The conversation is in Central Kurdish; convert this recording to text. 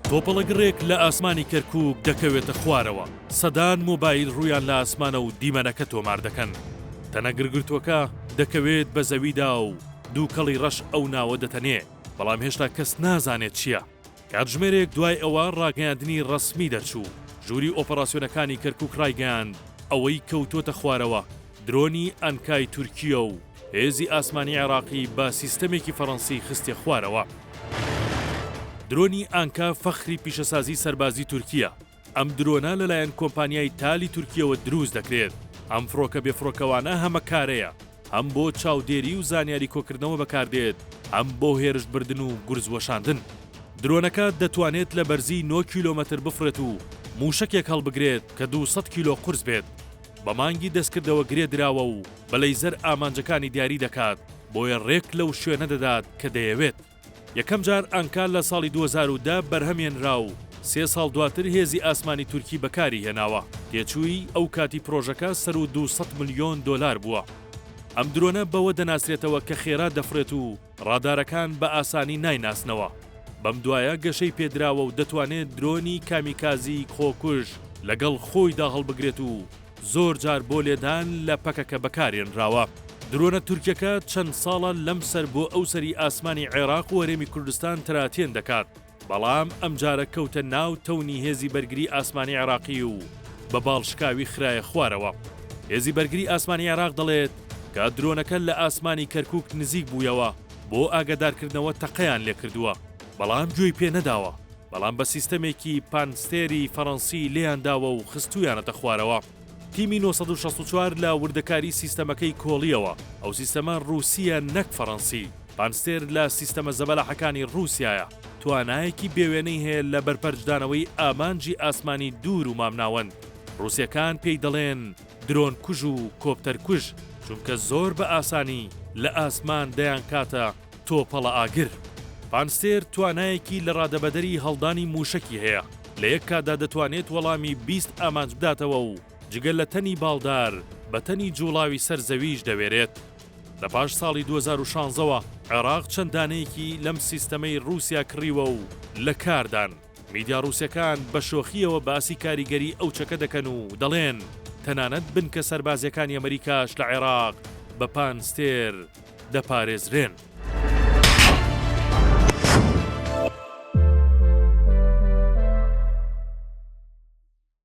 تۆپەڵە گڕێک لە ئاسمانی کەرکووک دەکەوێتە خوارەوە، سەدان مۆبایل ڕوویان لە ئاسمانە و دیمەنەکە تۆمار دەکەن. تەنە گڕگرتووەکە دەکەوێت بە زەویدا و دووکەڵی ڕەش ئەو ناوە دەتەنێ، بەڵام هێشتا کەس نازانێت چییە. کاتژمێرێک دوای ئەوە ڕاگەیاندنی ڕەسمی دەرچوو، ژووری ئۆپەراسیۆنەکانی کەرکووک ڕایگەیاند، ئەوەی کەوتۆتە خوارەوە درۆنی ئەنکای تورکییە و هێزی ئاسمانی عێراقی بە سیستەمێکی فەڕەنسی خستیە خوارەوە. درۆنی ئانکا فەخری پیشەسازی سەربازی تورکییە، ئەم درۆنە لەلایەن کۆمپانیای تالی تورکییەوە دروست دەکرێت، ئەم فڕۆکە بێفڕۆکەوانە هەمەکارەیە، هەم بۆ چاودێری و زانیاری کۆکردنەوە بەکاردێت، هەم بۆ هێرشبردن و گورز وەشاندن. درۆنەکە دەتوانێت لە بەرزی نۆ کیلۆمەتر بفڕێت و مووشەکێک هەڵبگرێت کە 200 کیلۆ قورس بێت. بە مانگی دەستکردەوە گرێ دراوە و بە لەیزەر ئامانجەکانی دیاری دەکات، بۆیە ڕێک لەو شوێنە دەدات کە دەیەوێت. یەکەم جار ئانکا لە ساڵی 2010 بەرهەم هێنرا و سێ ساڵ دواتر هێزی ئاسمانی تورکی بەکاری هێناوە. تێچووی ئەو کاتی پرۆژەکە سەروو 200 ملیۆن دۆلار بووە. ئەم درۆنە بەوە دەناسرێتەوە کە خێرا دەفڕێت و ڕادارەکان بە ئاسانی نایناسنەوە. بەم دوایە گەشەی پێدراوە و دەتوانێت درۆنی کامیکازیی خۆکوژ لەگەڵ خۆیدا هەڵبگرێت و زۆر جار بۆ لێدان لە پەکەکە بەکارهێنراوە. درۆنە تورکیەکە چەند ساڵە لەم سەر بۆ ئەو سەری ئاسمانی عێراق و هەرێمی کوردستان تراتێن دەکات، بەڵام ئەمجارە کەوتە ناو تەونی هێزی بەرگری ئاسمانی عێراقی و بە باڵشکاوی خرایە خوارەوە. هێزی بەرگری ئاسمانی عێراق دەڵێت کە درۆنەکە لە ئاسمانی کەرکوک نزیک بوویەوە بۆ ئاگادارکردنەوە تەقەیان لێکردووە، بەڵام گوێی پێ نەداوە، بەڵام بە سیستەمێکی پانستێری فەڕەنسی لێیان داوە و خستوویانەتە خوارەوە. تیمی 964 لە وردەکاری سیستەمەکەی کۆڵییەوە، ئەو سیستەمە ڕووسییە نەک فەڕەنسی. پانستێر لە سیستەمە زەبەلاحەکانی ڕووسیایە، توانایەکی بێوێنەی هەیە لە بەرپەرچدانەوەی ئامانجی ئاسمانی دوور و مامناوەند. ڕووسییەکان پێی دەڵێن درۆن کوژ و کۆپتەر کوژ، چونکە زۆر بە ئاسانی لە ئاسمان دەیانکاتە تۆپەڵە ئاگر. پانستێر توانایەکی لەڕادەبەدەری هەڵدانی مووشەکی هەیە، لە یەک کاتدا دەتوانێت وەڵامی 20 ئامانج بداتەوە و جگە لە تەنی باڵدار، بە تەنی جووڵاوی سەر زەویش دەوێرێت. لە پاش ساڵی 2016 وە عێراق چەند دانەیەکی لەم سیستەمەی ڕووسیا کڕیوە و لە کاردان. میدیا ڕووسەکان بە شۆخییەوە باسی کاریگەری ئەو چەکە دەکەن و دەڵێن تەنانەت بنکە سەربازییەکانی ئەمریکاش لە عێراق بە پانستێر دەپارێزرێن.